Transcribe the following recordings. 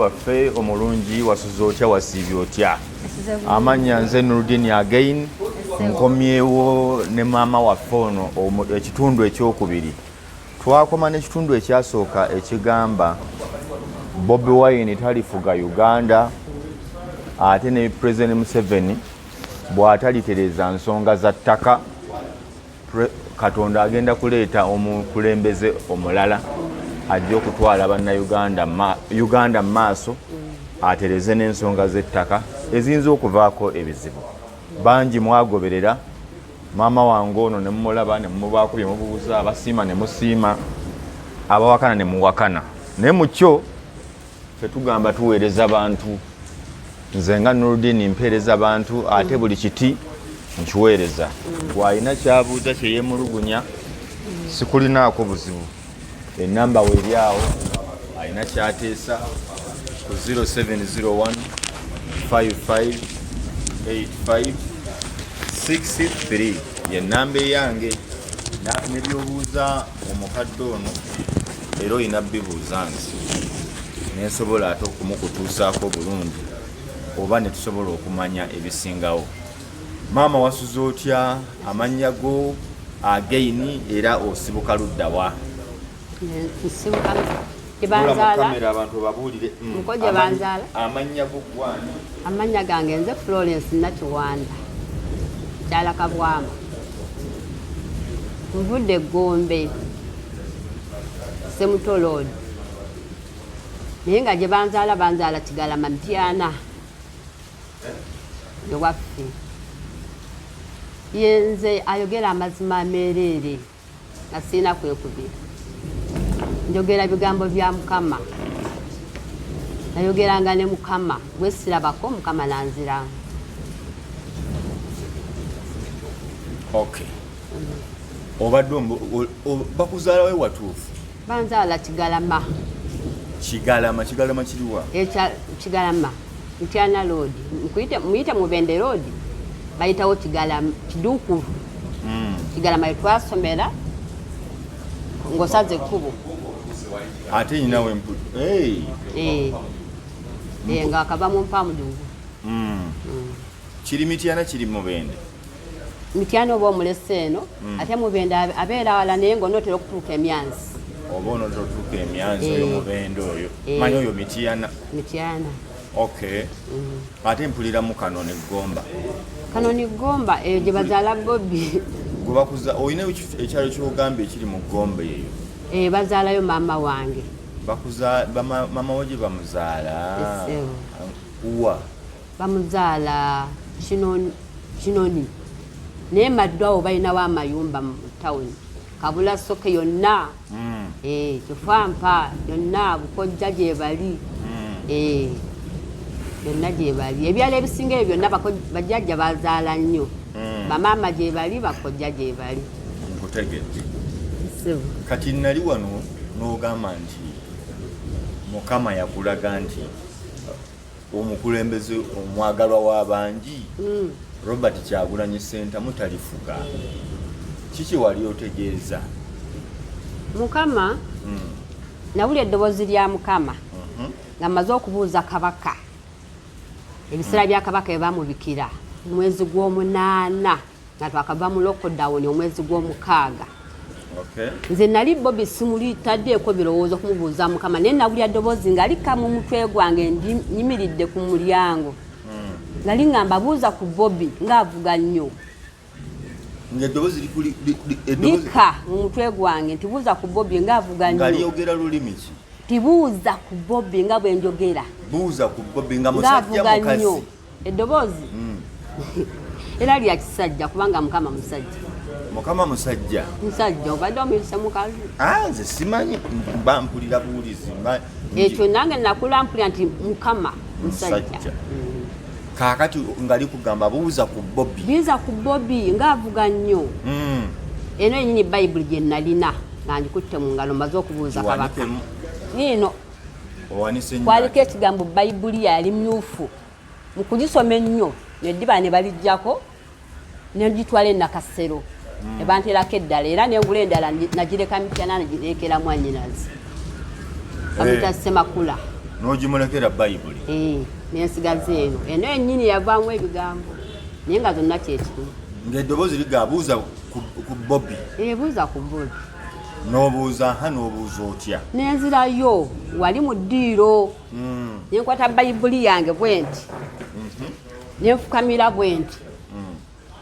Waffe omulungi, wasuze otya? Wasiibye otya? Amannya nze Nurudini again, nkomyewo ne maama waffe ono. Ekitundu ekyokubiri twakoma n'ekitundu ekyasooka ekigamba Bobi Wine talifuga Uganda, ate ne President Museveni bw'atalitereeza nsonga za ttaka, Katonda agenda kuleeta omukulembeze omulala ajja okutwala Bannayuganda Uganda mu maaso, atereze n'ensonga z'ettaka eziyinza okuvaako ebizibu. Bangi mwagoberera maama wange ono ne mumulaba ne mumubaako bye mubuuza, abasiima ne musiima, abawakana ne muwakana. Naye mu kyo ffe tugamba tuweereza bantu. Nze nga Nurudini mpeereza bantu, ate buli kiti nkiweereza. Bw'alina kyabuuza kyeyemulugunya, sikulinaako buzibu. Enamba weeri awo, alina kyateesa ku 0701 55 85 63, yenamba eyange. Nebyobuuza omukadde ono era olina bibuuza nze nensobola ate okumukutuusaako obulungi oba netusobola okumanya ebisingawo. Maama, wasuze otya? Amannya go again, era osibuka luddawa? Nsibuka gye banzaala. Kamera, abantu babuulire. Muko gye banzaala. Amannya go gwani? Amannya gange nze Florence Nakiwanda, kyala Kabwama. Nvudde Gombe, Semuto Road, naye nga gye banzaala, banzaala Kigalama, Mityana ewaffe. Yenze ayogera amazima ameereere nga sirina kwekubira. Njogera bigambo bya Mukama. Nayogeranga ne Mukama gwe sirabako, Mukama nanziramu. Okay, obadde bakuzaalawe watuufu? Banzaala Kigalama. Kigalama, Kigalama kiriwa? Ekya Kigalama, Mityana Road. Muyite Mubende Road, bayitawo Kigalama, Kiduukulu. Kigalama yetwasomera ng'osaza ekkubo. Ate nyinawe hey. Eh. Eh, nga akava mu mpamudugu. Kiri Mityana, kiri Mubende? Mityana oba omulese eno, ate Mubende abeera wala, naye ng'onootera okutuuka Emyanzi. Oba onootera okutuuka Emyanzi, oyo Eh. Mubende oyo. Eh. Manyi oyo Mityana. Mityana. Okay, ate mpuliramu kano neggomba. Kano ni Gomba, eyo gye bazaala Bobi. Gwe bakuza olina ekyalo kyogamba ekiri mu Gomba eyo? Eh, bazaalayo maama wange. Bakuza mama wo gye bamuzaala? Essebo. Wa? Bamuzaala Kinoni, naye Maddu awo balinawo amayumba mu tawuni, Kabula Soke yonna. Eh, Kifampa yonna, Bukojja gye bali. Eh, yonna gye bali. Ebyalo ebisinga ebyo byonna bajjajja bazaala nnyo. Bamaama gye bali, bakojja gye bali. Nkutegedde. Ssebo. Kati nali wano n'ogamba nti Mukama yakulaga nti omukulembeze omwagalwa w'abangi Robert Kyagulanyi Sentamu talifuga. Kiki wali otegeeza? Mukama, nawulira eddoboozi lya Mukama nga mmaze okubuuza Kabaka ebiseera bya Kabaka bye bamubikira omwezi gw'omunaana nga twakava mu lockdown, omwezi gw'omukaaga. Nze nali Bobi simuli taddeeko birowoozo kumubuuza Mukama, naye nawulira ddoboozi nga lika mu mutwe gwange. Ndi nyimiridde ku mulyango nga liŋŋamba, "Buuza ku Bobi ng'avuga nnyo." Ng'eddoboozi eddoboozi Lika mu mutwe gwange nti, "Buuza ku Bobi ng'avuga nga nnyo." Lyogera lulimi ki? Tibuuza ku Bobi nga bwe njogera. Buuza ku Bobi nga musajja? Ng'avuga nnyo. Mukazi? Eddoboozi era lya kisajja, kubanga Mukama musajja. Mukama musajja? Musajja. Obadde omuyise mukazi? Ah, nze simanyi, mba mpulira buwulizi Ekyo nange nakula mpulira nti Mukama musajja. Musajja. Kaakati nga likugamba buuza ku Bobi. Buuza ku Bobi ng'avuga nnyo. Eno yenyini Bayibuli gye nalina nga ngikutte mu ngalo, mmaze okubuuza Kabaka. Giwanikemu. Niino. Owanise nnyo. Kwaliko ekigambo Bayibuli yali myufu. Mu kugisoma ennyo neddiba ne balijjako, negitwala enakasero ne banterako eddala, era nengula endala, nagireka Mityana, nagirekera mwanyinazi, bamuyita Semakula. N'ogimulekera Bayibuli. Eh, nensigaza eno. Eno yennyini yavaamu ebigambo naye nga zonna kyekimu. Ng'eddoboozi ligabuuza ku Bobi. Ebuuza ku Bobi. N'obuuza ha, n'obuuza otya? Nenzirayo wali mu ddiiro. Nenkwata Bayibuli yange bwenti. Nenfukamira bwenti.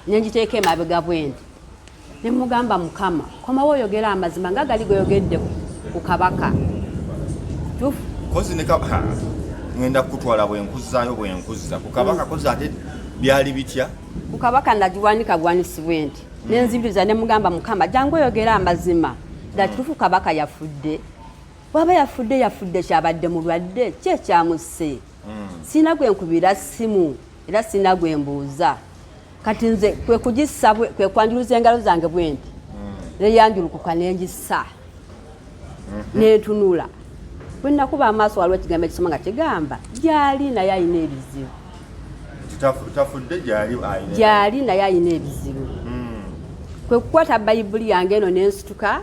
Nengiteeka emabega bwenti. Nemugamba, Mukama, komawo oyogera amazima nga gali goyogedde ku kabaka. Tufu. Kozi ne ha, ngenda kukutwala bwenkuzaayo bwenkuzza ku kabaka. Kozi ate byali bitya? Ku kabaka nagiwanika buwanisi bwenti. Nenzibiriza nemugamba, Mukama, jangu oyogera amazima ddala kituufu kabaka yafudde. Bwaba yafudde, yafudde kyabadde mulwadde ki ekyamusse? Sirina gwe nkubira ssimu era sirina gwe mbuuza. Kati nze kwe kugissa kwe kwanjuluza engalo zange bwenti, neyanjulukuka nengissa, nentunula. Bwe nakuba amaaso, waliwo ekigambo ekisoma nga kigamba gyali naye alina ebizibu. Tafudde, gyali alina. Gyali naye alina ebizibu. Kwe kukwata Bayibuli yange eno, nensituka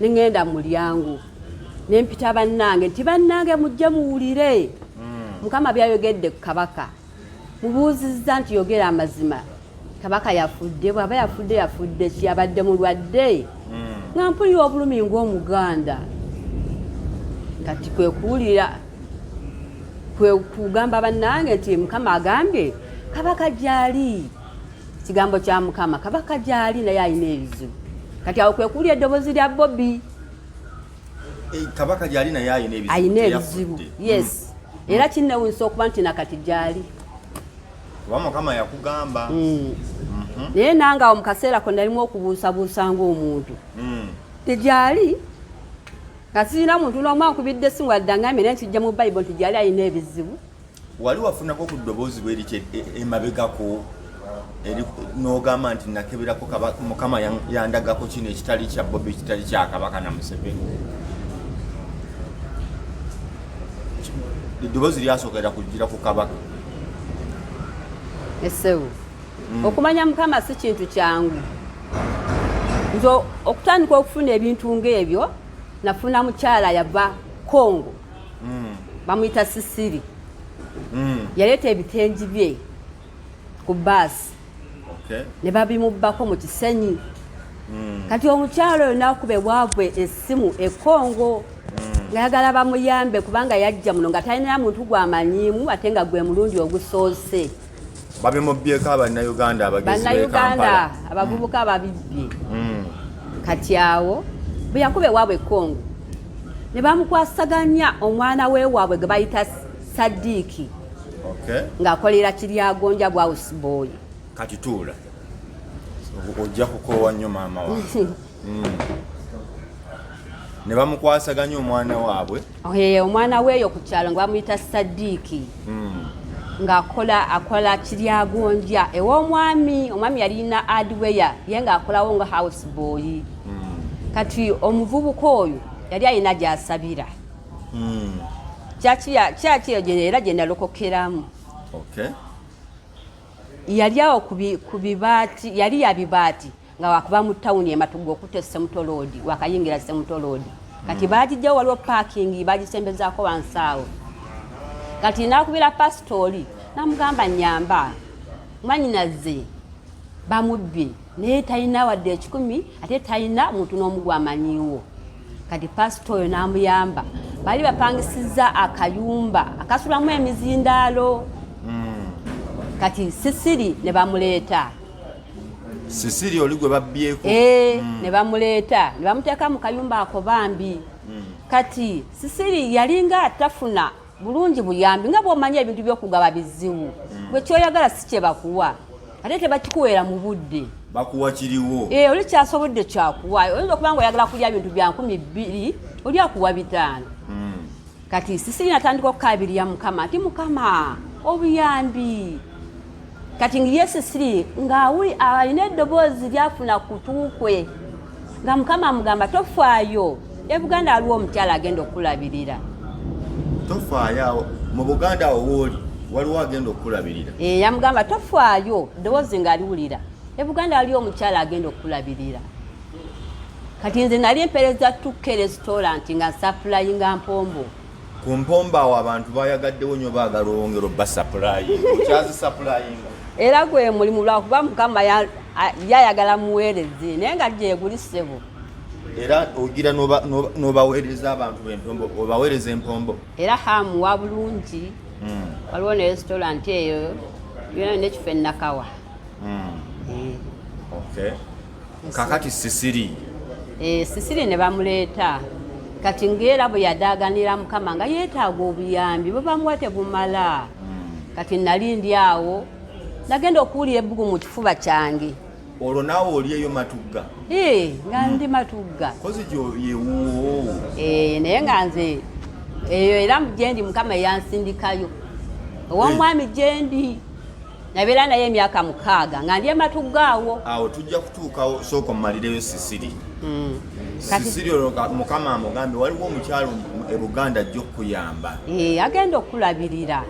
neŋŋenda mu mulyango, nempita bannange nti, "Bannange, mujje muwulire Mukama byayogedde ku kabaka. Mubuuzizza nti yogera amazima, kabaka yafudde. Bw'aba yafudde, yafudde ki? Abadde mulwadde?" Nga mpulira obulumi ng'Omuganda. Kati kwe kuwulira, kwe kugamba bannange nti Mukama agambye kabaka gyali, kigambo kya Mukama, kabaka gyali naye alina ebizibu. Kati awo kwe kuwulira eddoboozi lya Bobi. Eh, kabaka gyali naye alina ebizibu. Alina ebizibu. Teyafudde. Yes, era kinnewunyisa okuba nti nakati gyali. Kuba Mukama yakugamba. Naye nange awo mu kaseera ko nalimu okubuusabuusa ng'omuntu. Tegyali nga sirina muntu n'omu ankubidde essimu wadde angambye, naye nkijja mu Bayibuli nti gyali alina ebizibu. Wali wafunako ku ddoboozi bwe lityo emabegako n'ogamba nti nakeberako Mukama yandagako kino ekitali kya Bobi, ekitali kya kabaka na Museveni? Eddoboozi lyasookera kujjira ku kabaka? Essewo, okumanya Mukama si kintu kyangu. Nze okutandika okufuna ebintu ng'ebyo, nafuna mukyala yava Congo, bamuyita Sisiri. Yaleeta ebitengi bye ku baasi ne babimubbako mu Kisenyi. Kati omukyalo oyo nakuba ewaabwe essimu e Congo ngayagala bamuyambe, kubanga yajja muno nga talina muntu gwamanyiimu, ate nga gwe mulundi ogusoose. Babimubbyeko Abannayuganda abagezi b'e Bannayuganda Kampala. Abavubuka babibbye. Kati awo bwe yakuba ewaabwe e Congo, ne bamukwasaganya omwana wewaabwe gwe bayita Sadiiki, ng'akolera Kiryagonja bwa houseboy. Kati tuula, ojja kukoowa nnyo maama wange. Ne bamukwasaganya omwana waabwe. Eh, omwana weeyo ku kyalo nga bamuyita Sadiiki, ng'akola akola Kiryagonja ew'omwami. Omwami yalina hardware, ye ng'akolawo nga house boy. Kati omuvubuka oyo yali alina gy'asabira. Kyaki eyo era gye nalokokeramu. Yali awo ku bibaati, yali ya bibaati nga wakuba mu tawuni eMatugga okutta Semuto Road, wakayingira Semuto Road. Kati bagijjawo, waliwo parking, bagisembezaako wansi awo. Kati nakubira pasitooli namugamba, "Nyamba, mwanyinaze bamubbye, naye talina wadde 100, ate talina muntu n'omu gwamanyiiwo." Kati pasito oyo n'amuyamba. Baali bapangisizza akayumba akasulamu emizindaalo. Kati Sisiri ne bamuleeta. Sisiri oli gwe babbyeko? Eh, ne bamuleeta ne bamuteeka mu kayumba ako bambi. Kati Sisiri yalinga tafuna bulungi buyambi, nga bw'omanyi ebintu by'okugaba bizibu, bwe kyoyagala si kye bakuwa, ate tebakikuweera mu budde. Bakuwa kiriwo. Eh, oli kyasobodde kyakuwa. Oyinza okuba nga oyagala kulya bintu bya 2000, oli akuwa 500. Kati Sisiri natandika okukabirira Mukama nti, "Mukama, obuyambi." Kati ye Sisiri ng'awuli alina eddoboozi lyafuna kutuukwe nga Mukama amugamba, "Tofaayo, e Buganda waliwo omukyala agenda okukulabirira." Tofaayo, awo mu Buganda awo wooli waliwo agenda okukulabirira. Eh, yamugamba, "Tofaayo," eddoboozi ng'aliwulira, "e Buganda waliwo omukyala agenda okukulabirira." Kati nze nali mpereza 2K Restaurant nga nsupplyinga mpombo. Ku mpombo awo abantu bayagaddewo nnyo, baagala owongera obba sapulayinga, okyazisappulayinga? Era gwe mulimu, lwakuba Mukama yayagala muweereze, naye nga gyeguli, ssebo. Era ogira n'obaweereza abantu b'empombo, obaweereza empombo? Era hamu wa bulungi. Waliwo ne restaurant eyo yona nekifo enakawa. Eh. Okay, kakati Sisiri? Eh, Sisiri ne bamuleeta. Kati ngaera bwe yadaaganira Mukama nga yeetaaga obuyambi, bwe bamuwa tebumala. Kati nali ndi awo, nagenda okuwulira ebbugu mu kifuba kyange. Olwo naawe oli eyo Matugga? Eh, nga ndi Matugga. Kozi gyo yewuwo. Eh, naye nga nze eyo era gyendi, Mukama eyansindikayo ow'omwami gyendi nabeera naye emyaka 6 nga ndi ematugga awo. Awo tujja kutuukawo, sooka omumalireyo Sisiri. Kati Sisiri olwo Mukama amugambe waliwo omukyalo e Buganda ajja okukuyamba. Eh, agenda okulabirira.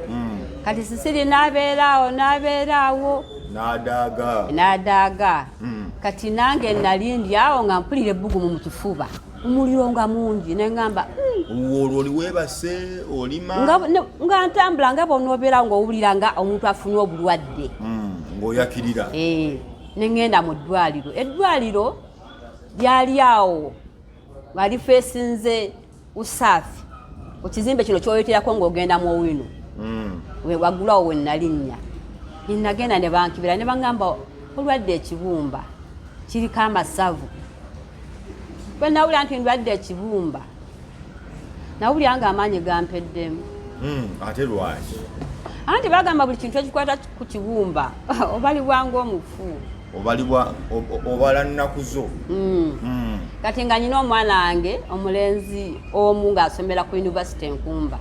Kati Sisiri n'abeera awo, n'abeera awo. N'adaaga. N'adaaga. Kati nange nali ndi awo nga mpulira ebbugumu mu kifuba, omuliro nga mungi, neŋŋamba, Olwo oli weebase, olima? Nga ntambula nga bw'onoobeera ng'owulira nga omuntu afunye obulwadde. Ng'oyakirira. Eh, ne ŋŋenda mu ddwaliro. Eddwaliro lyali awo nga lifeesinze Usaafi, ku kizimbe kino kyoyoterako ng'ogenda mu Owino. Waggulu awo we nalinnya, nenagenda ne bankibira ne baŋŋamba olwadde ekibumba kiriko amasavu. Bwe nawulira nti ndwadde ekibumba, nawulira nga amaanyi gampeddemu. Ate lwaki? Anti bagamba buli kintu ekikwata ku kibumba obalibwa ng'omufu. Obalibwa obala nnaku zo. Kati nga nyina omwana wange omulenzi omu ng'asomera ku university Enkumba.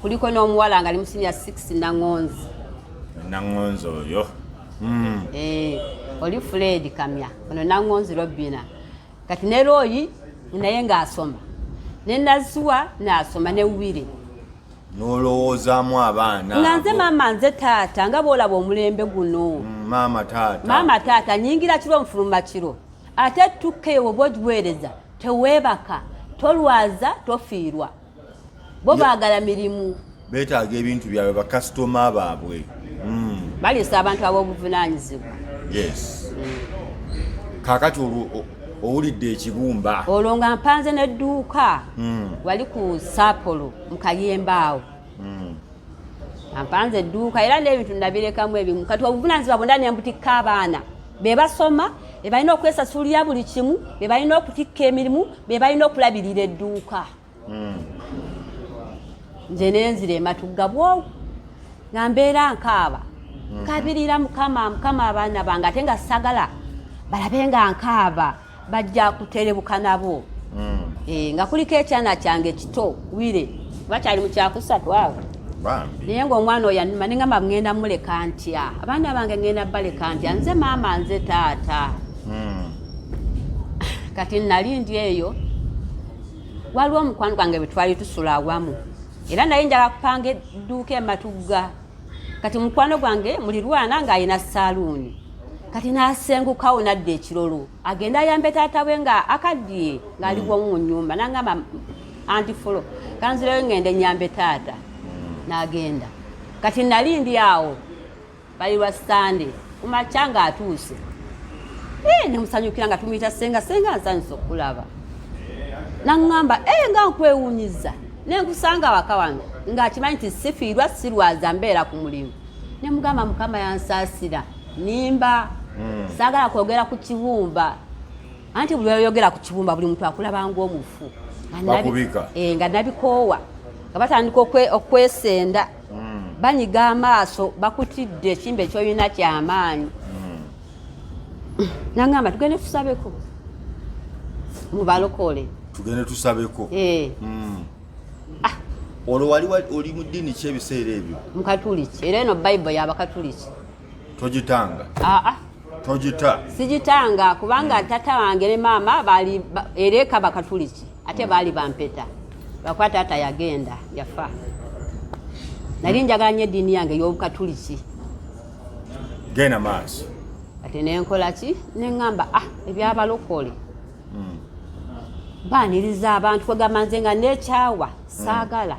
Kuliko n'omuwala nga ali mu senior 6, Naŋonzi. Naŋonzi oyo. Eh, oli Fred Kamya, ono Naŋonzi Robina. Kati ne Royi naye ng'asoma, ne Nazuwa n'asoma, ne Wire. N'olowoozaamu abaana. Nga nze abo. Maama nze taata, nga bw'olaba omulembe guno. Maama taata. Maama taata, nyingira kiro, nfuluma kiro, ate tukkeyo bwoba ogiweereza teweebaka, tolwaza, tofiirwa, bo baagala mirimu. Beetaaga ebintu byabwe, bakasitoma baabwe. Baliisa abantu ab'obuvunaanyizibwa. Yes, kaakati olwo owulidde ekibumba. Olwo nga mpanze n'edduuka wali ku Saapolo mu Kayemba awo. Nga mpanze edduuka era n'ebintu nabirekamu ebimu. Kati obuvunaanyizibwa bwonna ne mbutikka abaana, be basoma, be balina okwesasulira buli kimu, be balina okutikka emirimu, be balina okulabirira edduuka. Nze nenzira ematugga bwowu nga mbeera nkaaba, nkabirira Mukama, Mukama abaana bange, ate nga sagala balabe nga nkaaba, bajja kuterebuka nabo. Eh, nga kuliko ekyana kyange kito Wire, bakyali mu kyakusatu awo. Bambi. Naye ngaomwana oyo anuma, nengamba ngenda muleka ntya abaana bange, ngenda baleka ntya, nze maama, nze taata. Kati nali ndi eyo, waliwo omukwano gwange bwe twali tusula awamu, era naye njala kupanga edduuka ematugga. Kati mukwano gwange mulirwana ng'alina saaluuni, kati n'asengukawo nadda ekirolo agenda ayambe taata we nga akaddiye ng'ali bwomu mu nnyumba. Nangamba, "Anti Fulo, kanzireyo ngende nyambe taata." N'agenda. Kati nali ndi awo, bali lwa Sande kumakya ng'atuuse. Eh, nemusanyukira nga tumuyita senga. "Senga, nsanyusa okulaba." Naŋŋamba, "Eh, nga nkwewunyiza nenkusanga waka wano." Ng'akimanyi nti sifiirwa, sirwaza, mbeera ku mulimu. Nemugamba, "Mukama yansaasira, nimba saagala kwogera ku kibumba." Anti buli oyogera ku kibumba, buli muntu akulaba ng'omufu. Bakubika. Eh, nga nabikoowa, nga batandika okwesenda, banyiga amaaso, bakutidde ekimba ekyolina kyamaanyi. Nangamba, "Tugende tusabeko mubalokole." Tugende tusabeko. Eh. Olwo wali oli mu ddiini ki ebiseera ebyo? Mukatuliki, era eno Bayibuli yabakatuliki. Togitanga? Aa. Togita? Sigitanga, kubanga tata wange ne maama baali era eka bakatuliki, ate baali bampeta, lwakuba taata yagenda yafa. Nali njagala nnyo eddiini yange ey'obukatuliki. Genda maaso. Kati nenkola ki? Neŋŋamba, ah, ebyabalokole baaniriza abantu, kwegamba nze nga nekyawa. Saagala.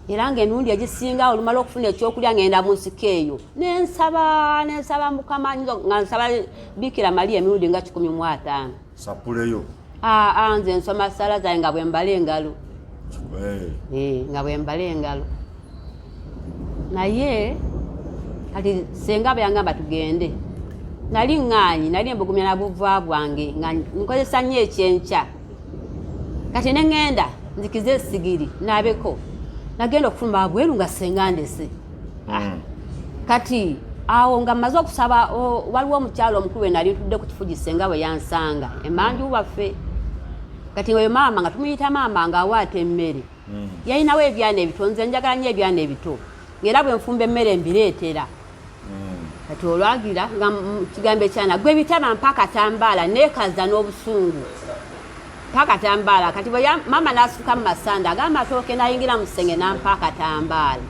Era nga emirundi egisinga olumala okufuna ekyokulya ngenda mu nsiko eyo nensaba, nensaba Mukama, nga nsaba Bikira Maria emirundi nga 150. Sapuleyo. Aa, nze nsoma sala zange nga bwe mbala engalo. Nga bwe mbala engalo. Naye kati senga bwe yangamba tugende, nali ŋŋaanyi, nali mbugumya na buva bwange nga nkozesa nnyo ekyenkya. Kati ne ŋŋenda nzikize esigiri naabeko, nagenda okufuluma bweru nga senga ndese. Kati awo nga mmaze okusaba, waliwo omukyalo omukulu we nali ntudde ku kifugi senga we yansanga emanju waffe. Kati oyo maama nga tumuyita maama ng'awaata emmere, yalinawo ebyana ebito, nze njagala nnyo ebyana ebito, ng'era bwe nfumba emmere mbireetera. Kati olwagira nga kigambo ekyana gwe bitaba mpa katambaala, neekaza n'obusungu mpa katambaala. Kati bwe maama n'asituka mu masanda agamba atooke n'ayingira mu kisenge n'ampa akatambaala.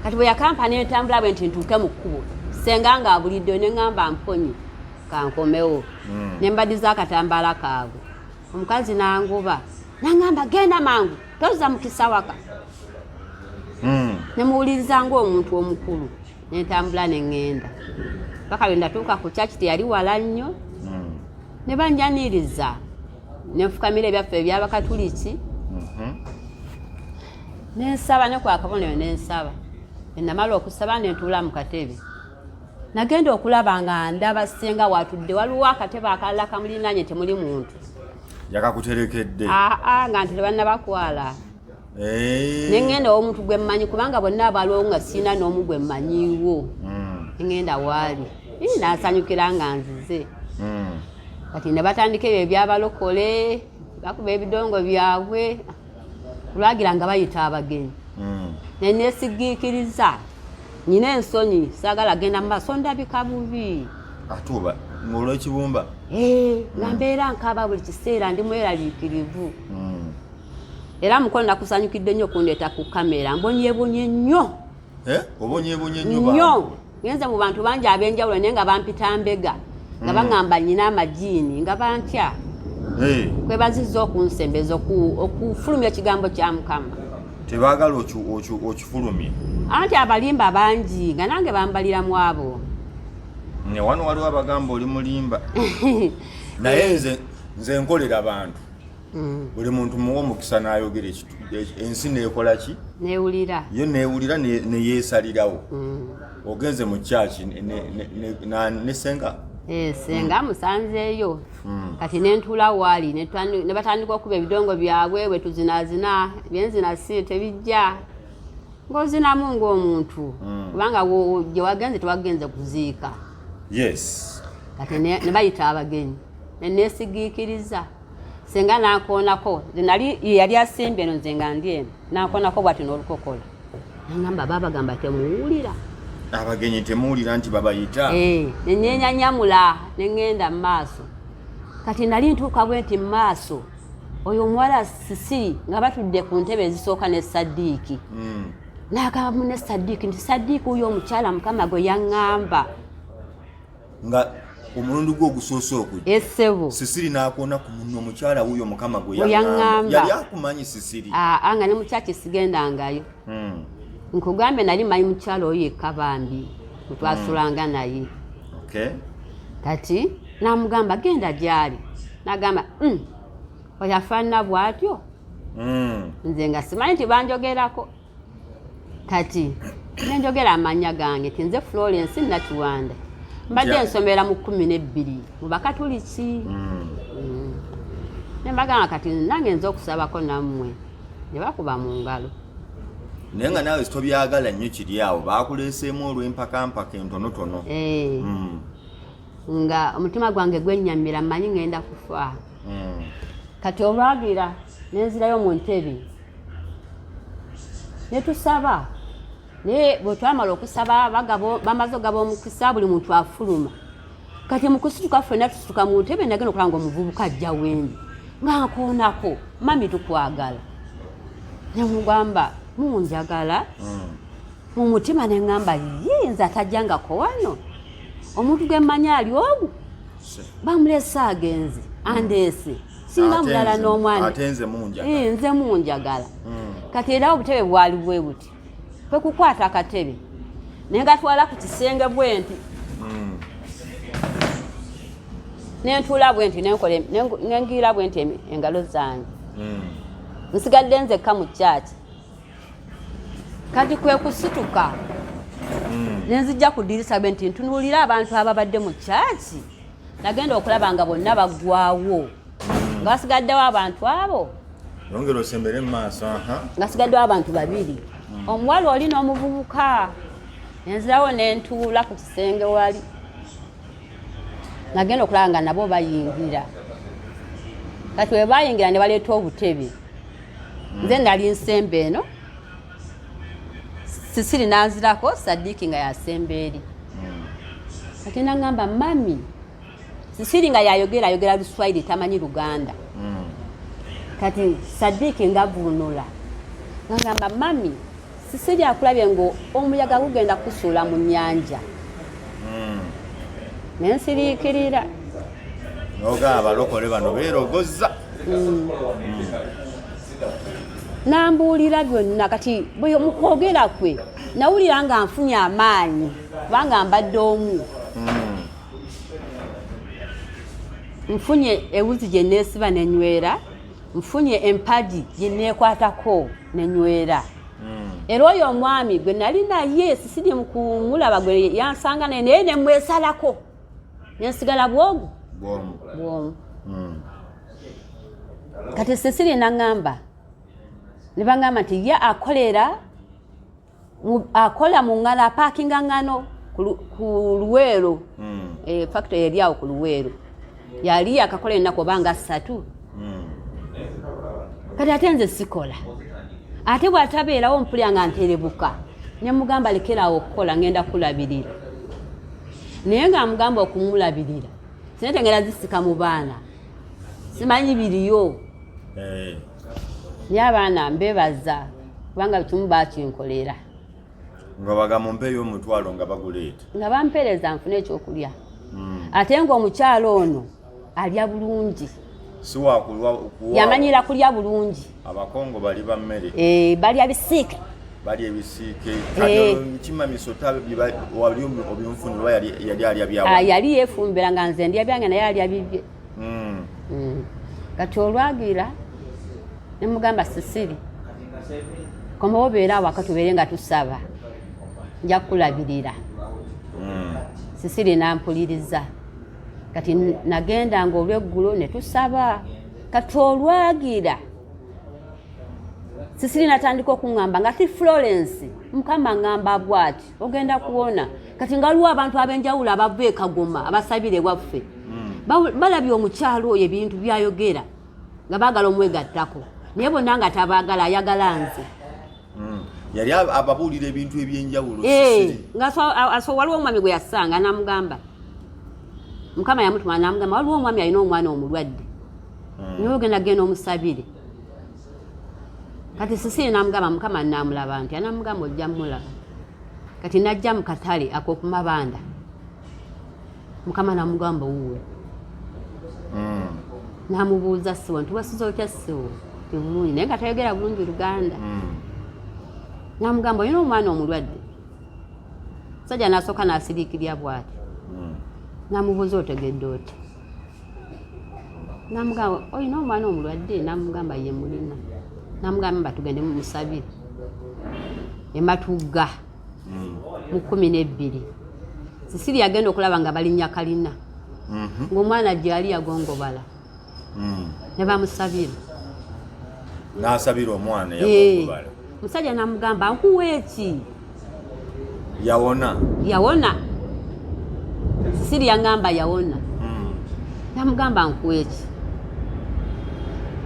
Kati bwe yakampa n'entambula bwe nti ntuuke mu kkubo, senga ng'abuliddeyo ne ŋŋamba mponye kankomewo. Ne mbaddiza akatambaala kaabwe. Omukazi n'angoba n'aŋŋamba genda mangu tozza mukisa waka. Ne muwuliriza ng'omuntu omukulu ne ntambula ne ŋŋenda paka lwe natuuka ku kyaki, teyali wala nnyo. Ne banjaniriza ne nfukamira ebyaffe eby'Abakatuliki ne nsaba ne ku akabonero ne nsaba. Ne namala okusaba ne ntuula mu katebe. Nagenda okulaba nga ndaba ssenga watudde, waliwo akatebe akalala kamulinaanye temuli muntu. Yakakuterekedde? Aa, nga nti tebannabakwala. Ne ŋŋenda ow'omuntu gwe mmanyi, kubanga bonna abaliwo nga sirina n'omu gwe mmanyiiwo. Ne ŋŋenda waali, n'asanyukira nga nzize. Kati ne batandika ebyo ebyabalokole, bakuba ebidongo byabwe, lwagira nga bayita abagenyi. Ne neesigiikiriza, nyina ensonyi, saagala genda mu maaso ndabika bubi. Ate oba ng'olwekibumba? Nga mbeera nkaaba buli kiseera, ndi mweraliikirivu. Era mukono nakusanyukidde nnyo okundeeta ku kamera, mbonyebonye nnyo. Obonyebonye nnyo? Nnyo. Ngenze mu bantu bangi ab'enjawulo naye nga bampita mbega, nga baŋŋamba nnyina amajiini, nga bantya. Kwebazizza okunsembeza okufulumya ekigambo kya Mukama. Tebaagala okifulumye? Anti abalimba bangi, nga nange bambalira mu abo. Ne wano waliwo abagamba oli mulimba, naye nze nkolera bantu. Buli muntu muwa omukisa n'ayogera, ensi neekola ki? Newulira. Yo neewulira neyeesalirawo. Ogenze mu kyaki ne senga? Senga musanzeeyo. Kati nentuula waali ne batandika okuba ebidongo byabwe bwe tuzinaazina, byenzina si tebijja ng'ozinamu ng'omuntu, kubanga gye wagenze tewagenze kuziika. Kati ne bayita abagenyi ne neesigiikiriza, senga nankoonako, nali yali asimbye eno nze nga ndi eno, nankoonako bwati n'olukokola, nangamba babagamba temuwulira. Abagenyi temuwulira nti babayita? Nenyenyanyamula ne ŋŋenda mu maaso. Kati nali ntuuka bwe nti mu maaso, oyo omuwala Sisi nga batudde ku ntebe ezisooka ne Sadiiki. N'agamba mune Sadiiki nti Sadiiki oyo omukyala Mukama gwe yaŋŋamba. Nga omulundi gwe ogusoose okujja? Essebo. Sisiri n'akoona ku munno, omukyala wuuyo Mukama gwe Gwe yaŋŋamba. Yaŋŋamba. Yali akumanyi Sisiri? Aa, nga ne mukyaki sigendangayo. Nkugambye nali manyi mukyala oyo yekka bambi mutwasulanga naye. Kati namugamba genda gyali, nagamba, oyo afaanana bw'atyo?" Nze nga simanyi nti banjogerako. Kati nenjogera amannya gange ti nze Florence Nakiwanda, mbadde nsomera mu 12 mu Bakatuliki. Nembagamba kati nange nze okusabako nammwe, ne bakuba mu ngalo. Naye nga naawe tobyagala nnyo kiri awo, baakuleeseemu olw'empakampaka entonotono. Nga omutima gwange gwennyamira, mmanyi ngenda kufa. Kati olwagira nenzirayo mu ntebe ne tusaba, naye bwe twamala okusaba bamaze ogaba omukisa, buli muntu afuluma. Kati mu kusituka ffenna tusituka mu ntebe, nagenda okulaba nga omuvubuka ajja wendi nga nkoonako, "Mami, tukwagala." Nemugamba, "Munjagala?" Mu mutima ne ŋŋamba, ye nze atajjangako wano, omuntu gwe mmanyi ali ogu bamuleese agenze andeese, singa mulala n'omwana. Ate nze munjagala. Nze munjagala. Kati era obutebe bwali bwe buti, kwe kukwata akatebe ne ngatwala ku kisenge bwe nti nentuula bwe nti nengiira bwe nti engalo zange. Nsigadde nzekka mu kyaki. Kati kwe kusituka nenzijja ku ddirisa bwe nti ntunuulira abantu ababadde mu kyaki. Nagenda okulaba nga bonna baggwawo, nga basigaddewo abantu abo. Yongera osembere mu maaso. Nga sigaddewo abantu babiri, omuwala oli n'omuvubuka. Nenzirawo nentuula ku kisenge wali. Nagenda okulaba nga nabo bayingira. Kati bwe bayingira ne baleeta obutebe, nze nali nsemba eno, Sisiri nanzirako, Sadiki nga yasemba eri. Kati nangamba mami, Sisiri nga yayogera, ayogera Luswayiri, tamanyi Luganda. Kati Sadiki nga vunula, nagamba mami, Sisiri akulabye nga omuyaga gugenda kusuula mu nnyanja. Nensiriikirira. Noga abalokole bano beerogoza. Nambuulira byonna. Kati bwe mu kwogera kwe nawulira nga nfunye amaanyi, kubanga mbadde omu, nfunye ewuzi gye neesiba nenywera, nfunye empagi gye neekwatako nenywera. Era oyo omwami gwe nali naye sisiri mu kumulaba, gwe yansanga naye, naye nemwesalako nensigala bwogu bwomu. Kati Sisiri naŋŋamba, ne baŋŋamba nti ye akolera akola mu ŋŋano, apaakinga ŋŋano ku Luweero. Factory eri awo ku Luweero, yali akakola ennaku oba nga 3. Kati ate nze sikola, ate bw'atabeerawo mpulira nga nterebuka. Ne mugamba, lekerawo okukola, ngenda kulabirira. Naye nga mugamba okumulabirira, sente ngenda zisika mu baana, simanyi biriyo. Naye abaana mbebaza, kubanga kimu bakinkolera. Nga bagamba mpeeyo omutwalo, nga baguleeta. Nga bampeereza nfune ekyokulya. Ate ng'omukyalo ono alya bulungi. Si wakulwa. Yamanyira kulya bulungi. Abakongo bali ba mmere. Balya bisiike. Balya ebisiike. Kati kimamisota wali obinfunirwa, yali alya byawa? Ah, yali yeefumbira, nga nze ndya byange, naye alya bibye. Kati olwagira nemugamba, Sisiri, komawo obeere awaka, tubeere nga tusaba, nja kukulabirira. Sisiri nampuliriza. Kati nagendanga olweggulo ne tusaba. Kati olwagira Sisiri natandika okuŋŋamba nga ti, Florence, Mukama ŋŋamba bwati, ogenda kuwona. Kati nga waliwo abantu ab'enjawulo abava e Kagoma abasabira ewaffe. Balabye omukyalo oyo, ebintu byayogera, nga baagala omwegattako, naye bonna nga tabaagala, ayagala nze. Yali ababuulira ebintu ebyenjawulo. Nga so waliwo omwami gwe yasanga, namugamba Mukama yamutuma, namugamba waliwo omwami alina omwana omulwadde, naye ogenda genda omusabire. Kati Sisiri namugamba, Mukama namulaba nti anamugamba ojja mulaba. Kati najja mu katale ak'okumabanda, Mukama namugamba wuwe. Namubuuza, siwo nti wasiza otya? Siwo ti bulungi, naye nga tayogera bulungi Luganda. Namugamba olina omwana omulwadde. Musajja nasooka nasiriikirya bwati. Namubuuza, otegedde otya? Namugamba olina omwana omulwadde? Namugamba ye mulina. Namugamba mba tugende mumusabire ematugga mu 12. Sisiri yagenda okulaba nga balinnya kalina, ng'omwana gyali yagongobala, ne bamusabira. N'asabira omwana yagongobala. Musajja namugamba, nkuwa eki? Yawona? Yawona. Sisiri yaŋŋamba yawona. Namugamba, nkuwa eki?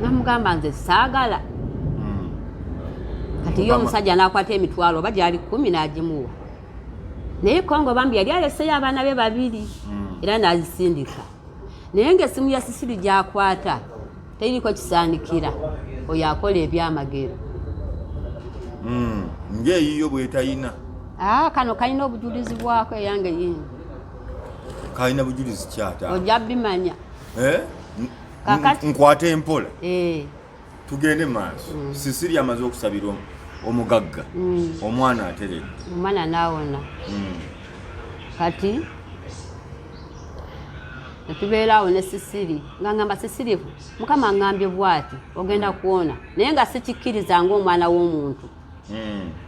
Namugamba, nze saagala. Kati ye omusajja n'akwata emitwalo oba gyali 10 n'agimuwa, naye Kongo bambi yali aleseyo abaana be babiri. Era n'azisindika, naye ng'essimu ya Sisiri gy'akwata teriko kisaanikira oyo akola ebyamagero. Ng'eyiyo bwetayina. Ah, kano kalina obujulizi bwako, eyange yini. Kalina bujulizi kyata? Ojja bimanya. Eh? Nkwata empola. Eh. Tugende maaso. Sisiri amaze okusabira omugagga, omwana ateredde. Omwana naawona. Kati netubeera awo ne Sisiri, nga ngamba Sisiri, Mukama ngambye bwati, ogenda kuwona, naye nga sikikkiriza ng'omwana w'omuntu.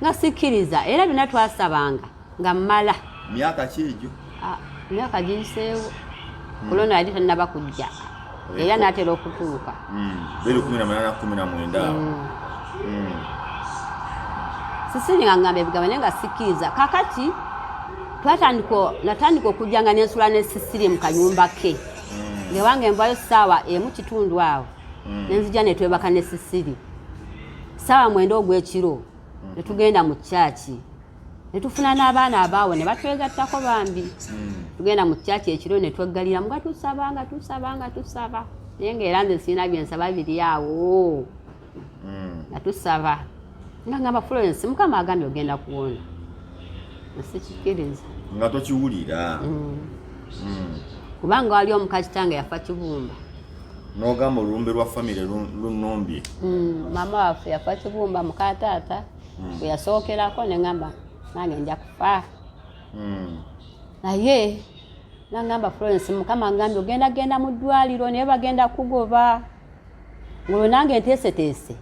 Nga sikkiriza, era byonna twasabanga nga mmala. Myaka ki egyo? Ah, emyaka giyiseewo. Kulona yali tannaba kujja, era naatera okutuuka. 2018, 19 awo. Sisiri nga ngamba ebigambo, naye nga sikkiriza. Kakati twatandika, natandika okujja nga nensula ne Sisiri mu kayumba ke. Ngewange nvayo 1:15 awo, nenzija netwebaka ne Sisiri. 9:00 ogw'ekiro netugenda mu kyaki, netufuna n'abaana abaawo ne batwegattako bambi. Tugenda mu kyaki ekiro netweggaliramu nga tusaba, nga tusaba, nga tusaba, naye ngaera nze sirina byensaba biri awo. Nga tusaba, nga ngamba Florence, Mukama agambye ogenda kuwona, sikikiriza. Nga tokiwulira. Kubanga wali omukazi kitange yafa kibumba. N'ogamba olulumbe lwa famire lunumbye. Maama waffe yafa kibumba, muka taata bwe yasookerako, neŋamba nange nja kufa. Naye nangamba, Florence, Mukama ngambye ogenda genda mu ddwaliro, naye bagenda kugoba. Ngolwo nange nteeseteese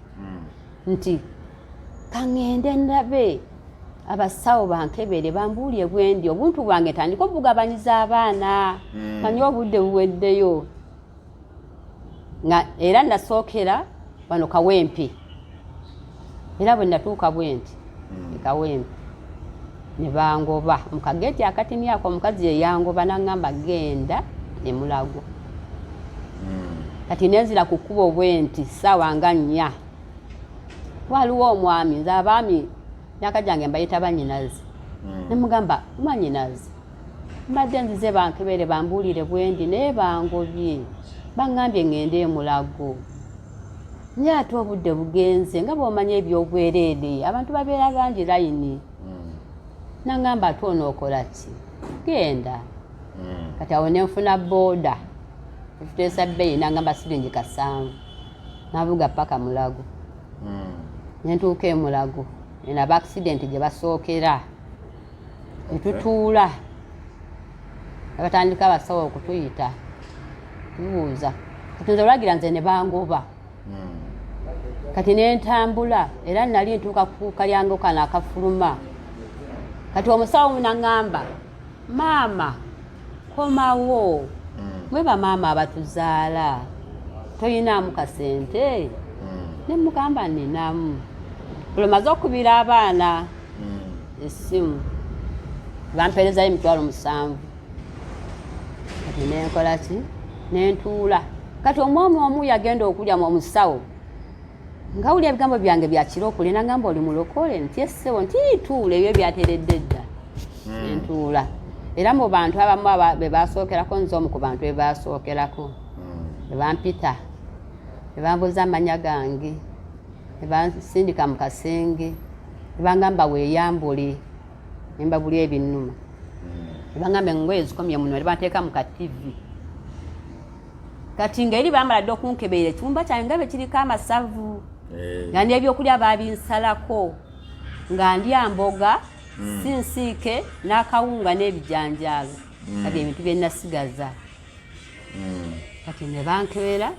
nti kaŋŋende ndabe abasawo bankebere, bambuulye bwendi, obuntu bwange ntandika obugabanyiza abaana. Manyi obudde buweddeyo. Nga era nasookera wano Kawempe, era bwe natuuka bwe nti e Kawempe ne bangoba mu kageeti akatini ako. Omukazi ye yangoba naŋŋamba genda e Mulago. Kati nenzira ku kkubo bwe nti 4:00, waliwo omwami, nze abaami myaka gyange mbayita banyinazi. Nemugamba, mwanyinazi, mbadde nzize bankebere bambuulire bwendi, naye bangobye, baŋŋambye ŋŋende emulago, naye ate obudde bugenze, nga bw'omanyi ebyobwereere abantu babeera bangi layini. Naŋŋamba, ate onookola ki? Genda. Kati awo nenfuna booda, etuteesa bbeeyi, naŋŋamba siringi 700, navuga paka Mulago. Nentuuka e Mulago, eno aba accident gye basookera, netutuula, nebatandika abasawo okutuyita, tubuuza. Kati nze olwagira nze ne bangoba. Kati nentambula, era nali ntuuka ku kalyango kano akafuluma, kati omusawo naŋŋamba, maama komawo, mwe bamaama abatuzaala toyinaamu kasente? Nemugamba ninamu. Olwo maze okubira abaana essimu, bampeerezayo 70,000. Kati nenkola ki? Nentuula. Kati omwami omu yagenda okulya mu omusawo, nga wulya ebigambo byange bya kirokole, nagamba, oli mulokole? Nti essewo. Nti tuula, ebyo byateredde dda. Nentuula, era mu bantu abamu be basookerako, nze omu ku bantu be basookerako. Ne bampita, ne bambuuza amanya gange, ne bansindika mu kasenge, ne bangamba weeyambule, ne mbabulya ebinnuma, ne bangamba engoye zikomye muno, ne banteeka mu ka TV. Kati ng'eri bamala dda okunkeberera, ekyumba kyange nga bwe kiriko amasavu, nga n'ebyokulya babinsalako, nga ndya mboga si nsiike n'akawunga n'ebijanjaalo, kati ebintu bye nasigaza. Kati ne bankebera.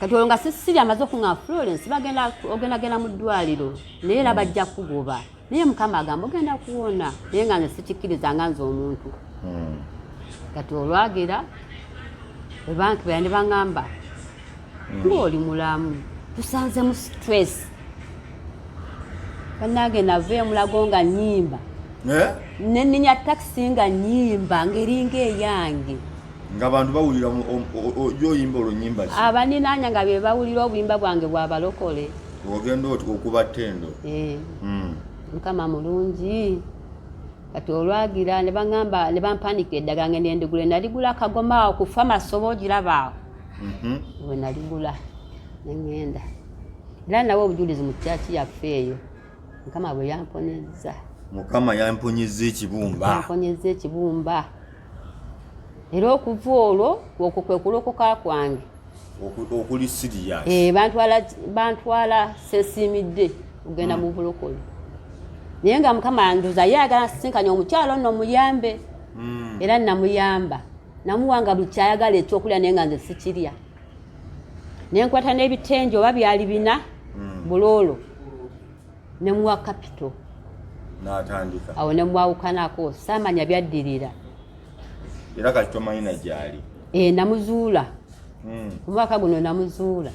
Kati olwo nga Sisiri amaze okuŋa, Florence, bagenda ogenda genda mu ddwaliro, naye era bajja kugoba, naye Mukama agamba ogenda kuwona, naye nga nze sikikkiriza nga nze omuntu. Kati olwagira bwe bankebera ne baŋŋamba, ng'oli mulamu, tusanzemu stress. Bannange, nava emulago nga nnyimba. Eh? Neninya takisi nga nnyimba ng'eringa eyange. Ng'abantu bawulira gyoyimba olwo nyimba ki? Abaninaanya nga be bawulira obuyimba bwange bwabalokole. Ogenda oti okuba ttendo. Eh. Mukama mulungi. Kati olwagira ne baŋŋamba, ne bampanika eddagala, ngende ndigule. Naligula akagoma awo ku famasi, oba ogiraba awo. Bwe naligula ne ŋŋenda, era nawe obujulizi mu kyaki yaffe eyo, Mukama bwe yamponyezza. Mukama yamponyezza ekibumba. Yamponyezza ekibumba, era okuva olwo okwo kwe kulokoka kwange. Okuli serious. Eh, bantwala sesimidde okugenda mu bulokole, naye nga Mukama ndoza ye ayagala nsisinkanye omukyalo nno muyambe. Era namuyamba, namuwanga buli kyayagala ekyokulya, naye nga nze sikirya. Nenkwata n'ebitengi oba byali bina buloolo, nemuwa kapito. N'atandika. Awo nemwawukanako, saamanya byaddirira. Era kati tomanyi na gyali? E, namuzuula. Omwaka guno namuzuula.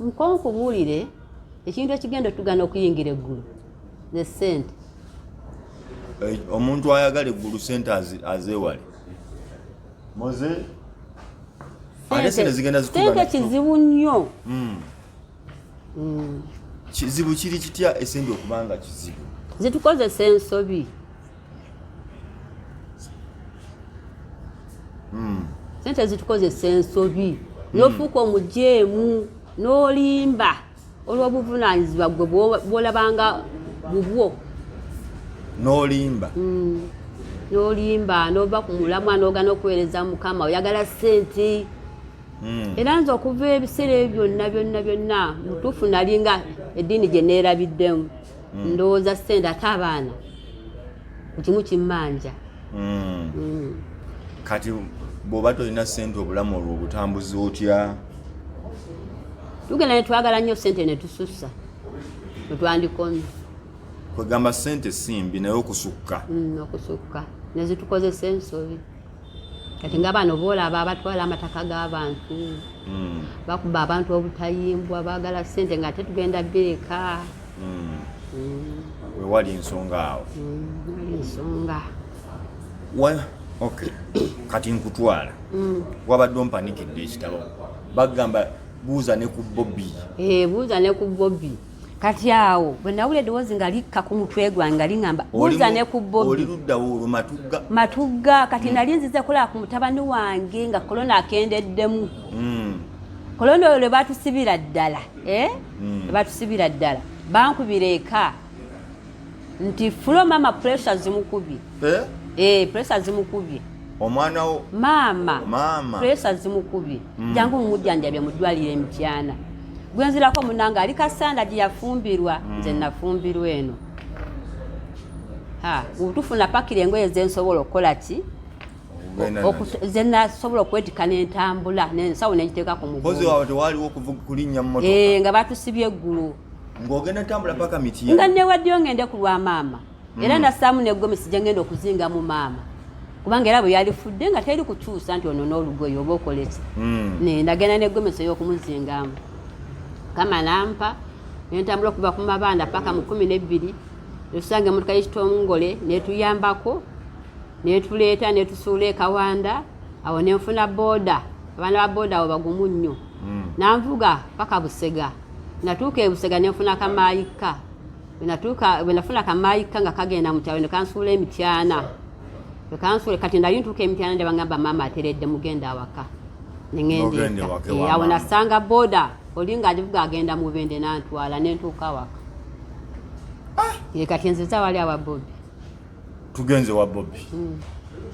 Nkonkubuulire ekintu ekigenda otugana okuyingira eggulu, ze ssente. Eh, omuntu ayagala eggulu sente azeewale moze, ate sente zigenda sente zitugana. Kizibu nnyo. Kizibu kiri kitya esente okubanga kizibu? Zitukozesa ensobi. Sente zitukozesa ensobi, nofuuka omujeemu, n'olimba olw'obuvunanyizibwa gwe bw'olabanga bubwo. N'olimba. N'olimba, n'ova ku mulamwa, n'ogana okuweereza Mukama, oyagala sente. Era nze okuva ebiseera ebyo byonna byonna byonna, mutuufu nalinga eddiini gye neerabiddemu, ndowooza sente, ate abaana kimu kimmanja. Kati bw'oba tolina sente, obulamu olwo obutambuza otya? Tugenda ne twagala nnyo sente ne tusussa wetwandikomye. Kwegamba sente simbi, naye okusukka. Okusukka nezitukozesa ensobi. Kati nga bano boolaba abatwala amataka g'abantu, bakuba abantu obutayimbwa, baagala sente nga tetugenda bireka. Wewali ensonga awo. Ali ensonga. Okay, kati nkutwala. Wabadde ompanikidde ekitabo, bagamba buuza ne ku Bobi. Eh, buuza ne ku Bobi. Kati awo bwe nawulira eddoboozi nga likka ku mutwe gwange nga liŋŋamba buuza ne ku Oli Bobi. Luddawo olwo? Matugga? Matugga. Kati nali nzize kulaba ku mutabani wange nga korona akendeddemu. Korona oyo lwe batusibira ddala, eh? Lwe batusibira ddala, bankubira eka nti fulo mama pressure zimukubye. Eh? Eh, pressure zimukubye. Omwana wo? Maama. Maama. Pressure zimukubye, jangu mumujjanjabye mu ddwaliro emityana. Gwenzirako munange ali Kasanda gye yafumbirwa, nze nafumbirwa eno. Ha, mubutuufu napakira engoye zensobola okukola ki. Okugenda nazo. Zenasobola okwetika n'entambula nensawo nengiteeka ku Mpozi mugongo. wawe tewaliwo kulinnya mmotoka? Eh, nga batusibye eggulu. Ng'ogenda tambula paka Nga Mityana? newaddeyo ngende ku lwa maama, era nassaamu negomesi gye ngenda okuzinga mu maama, kubanga era bwe yalifudde nga teri kukyusa nti ono n'olugoye oba okoleki. Ne nagenda negomesi ey'okumuzingamu, kama nampa nentambula okuva ku mabanda paka mu 12, netusanga emotoka y'ekitongole netuyambako, netuleeta, netusuula ekawanda. Awo nenfuna booda, abaana ba booda awo bagumu nnyo. Nanvuga paka Busega. Natuuka e Busega nenfuna kamaayika. Bwe nafuna kamaayika nga kagenda mu kyalo, ne kansuula emityana. Bwe kansuula, kati nali ntuuka emityana, ne bangamba maama ateredde, mugenda awaka. Ne ŋŋenda N'ogenda eka. ewaka Eh, ewa awo maama. nasanga booda oli ng'agivuga agenda Mubende, nantwala nentuuka awaka. Eh, kati nziza wali awa Bobi. Tugenze wa Bobi.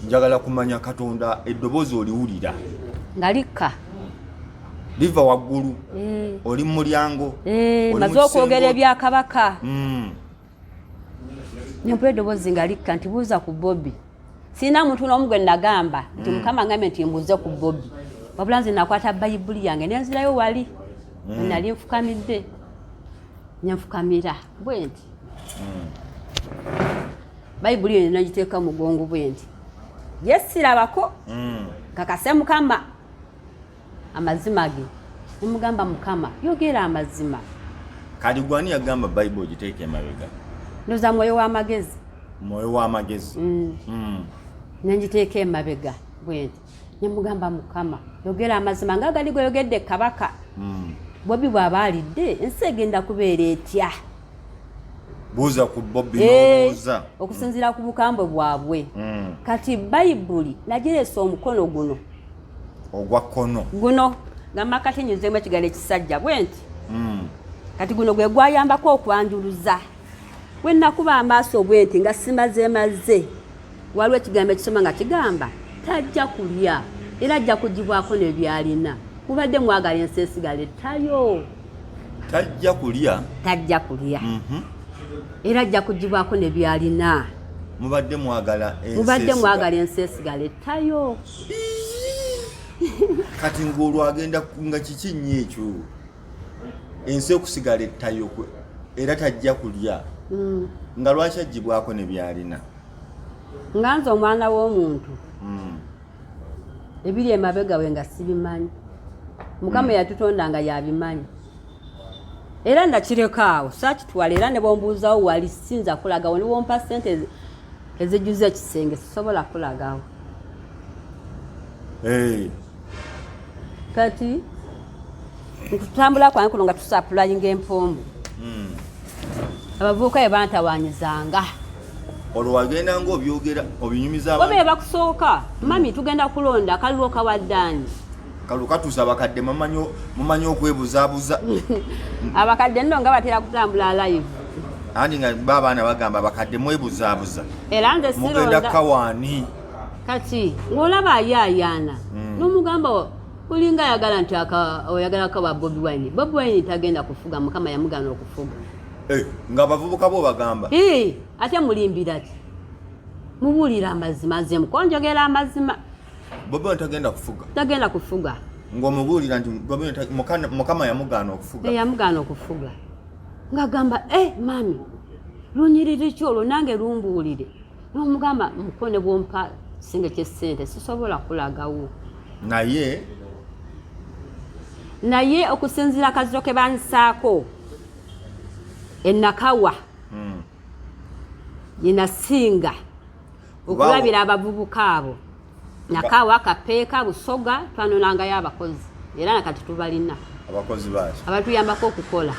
Njagala kumanya Katonda, eddoboozi oliwulira? Nga likka. Liva waggulu? Oli mu mulyango? Eh, Oli mu maze okwogera kisenge? ebyakabaka, nempula eddoboozi nga likka nti buuza ku Bobi. Sirina muntu n'omu gwe nagamba nti Mukama ngambye nti mbuuze ku Bobi, wabula nze nakwata Bayibuli yange nenzirayo wali nali nfukamidde, nenfukamira bwe nti, Bayibuli eyo nagiteeka mugongo bwe nti, ye sirabako. Kakase Mukama amazima ge, nemugamba, Mukama, yogera amazima. Kati gwani yagamba Bayibuli ogiteeka emabega? Ndoza mwoyo w'amagezi. Mwoyo w'amagezi. Nengiteeka emabega bwe nti, nemugamba, Mukama, yogera amazima nga gali goyogedde kabaka. Bobi bw'aba alidde, ensi egenda kubeera etya? Buuza ku Bobi. Eh, N'obuuza. Okusinziira ku bukambwe bwabwe. Kati Bayibuli nagireesa omukono guno. Ogwa kkono? Guno nga makati nyuzemu ekigalo ekisajja bwe nti. Kati guno gwe gwayambako okwanjuluza. Bwe nakuba amaaso bwe nti nga simazeemaze, waliwo ekigambo ekisoma nga kigamba tajja kulya era ajja kugibwako nebyalina. Mubadde mwagala ensi esigala ettayo. Tajja kulya, Tajja kulya. Era ajja kugibwako ne byalina. Mubadde mwagala ensi Mubadde esigala. mwagala ensi esigala ettayo. Kati ng'olwo agenda nga kiki nnyo ekyo, ensi okusigala ettayo era tajja kulya, nga lwaki agibwako ne byalina? Nga nze omwana w'omuntu, ebiri emabega we nga sibimanyi. Mukama yatutonda nga yabimanyi, era nakireka awo, saakitwala. Era ne bwombuuzawo wali, sinza kulagawo. Ne bwompa sente ezijjuza ekisenge, sisobola kulagawo. Kati nkutambula kwange kuno nga tusapulayinga empombo, abavubuka bwe bantawanyizanga. Olwo wagenda nga obyogera, obinyumiza Bo abantu? Be bakusooka, mami, tugenda kulonda, akalulu kawaddaani? Kalulu katuusa, abakadde mumanyi okwebuzaabuza. Abakadde nno nga batera kutambula live. Anti nga ba abaana bagamba, abakadde mwebuzaabuza. Era nze Mugenda sironda. Kawaani. Kati ng'olaba ayaayaana, n'omugamba olinga ayagala nti oyagala kawa Bobi Wine. Bobi Wine tagenda kufuga, Mukama yamugaana okufuga. Eh, nga abavubuka bo bagamba? Ee, ate mulimbira ki? Mubuulira amazima, nze mukonjogera amazima. Bobi Wine tagenda kufuga? Tagenda kufuga. Ng'omubuulira nti Bobi Wine Mukama yamugaana okufuga. Yamugaana okufuga, ng'agamba, e mami, lunyiriri ki olwo? Nange lumbuulire. N'omugamba, mukone bwompa kisenge kyesente, sisobola kulagawo. Naye Naye okusinziira akazito ke bansaako enakawa, yenasinga okulabira abavubuka abo. Nakawa, Kapeeka, Busoga, twanonangayo abakozi, era nakati tubalina. Abakozi baki? Abatuyambako okukola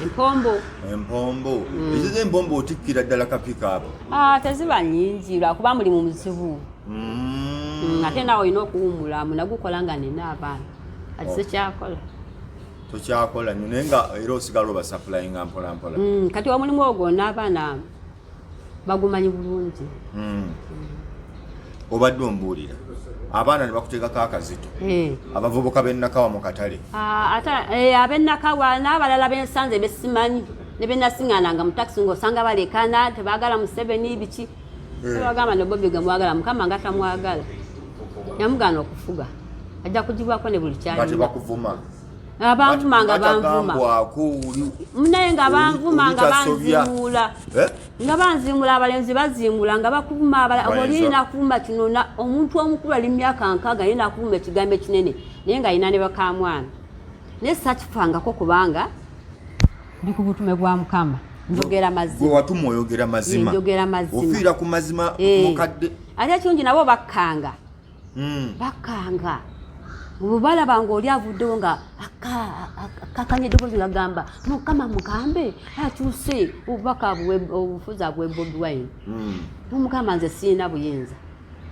empombo. Empombo ezizo, empombo otikkira ddala kapikapu? Ah, teziba nyingi lwakuba mulimu muzibu. Ate naawe olina okuwummulamu. Nagukola nga nina abaana, kati sikyakola. Tokyakola nnyo, naye nga era osigala obasapulayinga mpola mpola. Kati omulimu ogwo n'abaana bagumanyi bulungi. Obadde ombuulira abaana ne bakuteekako akazito, Eh. abavubuka b'ennakawa mu katale. Ah, ate ab'ennakawa n'abalala bensanze besimanyi ne benasiŋŋananga mu takisi, ng'osanga balekana, tebaagala Museveni, biki. Tebagamba ne Bobi gemwagala, Mukama nga tamwagala, yamugaana okufuga, ajja kugibwako ne buli Nga kyalina. Tebakuvuma? Abanvuma nga banvuma. Batagambwako oli Naye nga banvuma, oli nga tasobya. banzimuula. Eh? Nga banzimula, abalenzi bazimula nga bakuvuma, Bayinza- oli nakuvuma kino omuntu omukulu ali mu myaka 60 ye nakuvuma ekigambo ekinene, naye nga alina ne bakamwana. Naye sakifangako kubanga ndi ku butume bwa Mukama, njogera Gwe mazima. watuma oyogera mazima. Njogera mazima. Ofiira ku mazima. Eh. Mukadde. Ate ekirungi nabo bakkanga. Bakkanga bwe balaba nga oli avuddewo nga akakanya eddoboozi, ngagamba, Mukama mugambe akyuse obubaka obufuzi abwe Bobi Wine. Nomugamba, nze sirina buyinza.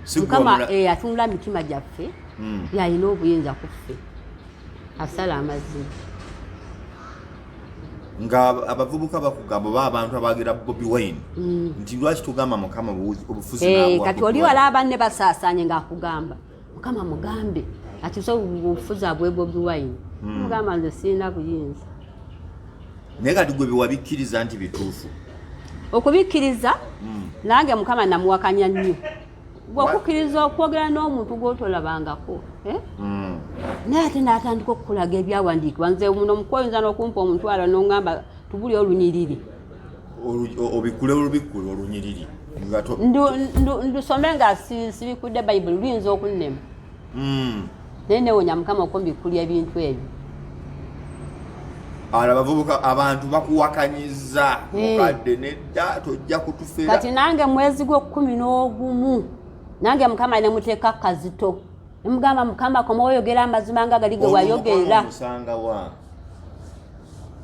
Si gwe Mukama atunula mitima gyaffe, yalina obuyinza ku ffe, asala amazima. Nga abavubuka bakugamba oba abantu abagira Bobi Wine nti lwaki tugamba Mukama obufuzi n'abuwa Kati Bobi oli Wine? wala banne basaasaanye ng'akugamba, Mukama mugambe akyuse obufuzi abwe Bobi Wine. Mugamba, nze sirina buyinza. Naye kati gwe bewabikkiriza nti bituufu? Okubikkiriza, nange Mukama namuwakanya nnyo. Gwe okukkiriza okwogera n'omuntu gw'otolabangako, eh? Naye ate n'atandika okukulaga ebyawandiikibwa. Nze muno mukwoyinza n'okumpa omutwalo n'oŋŋamba tubuli olunyiriri. Obikule olubikkule olunyiriri nga Ndusome nga sibikudde Bayibuli, luyinza okunnema. Naye newonya Mukama okumbikkulya ebintu ebyo. Ala abavubuka, abantu bakuwakanyiza? Eh. Mukadde, nedda, tojja kutufera. Kati nange mwezi gw'11 nange Mukama nemuteeka kazito, nemugamba, Mukama, koma oyogera amazima nga gali ge Olwo wayogera. Mukama omusanga wa?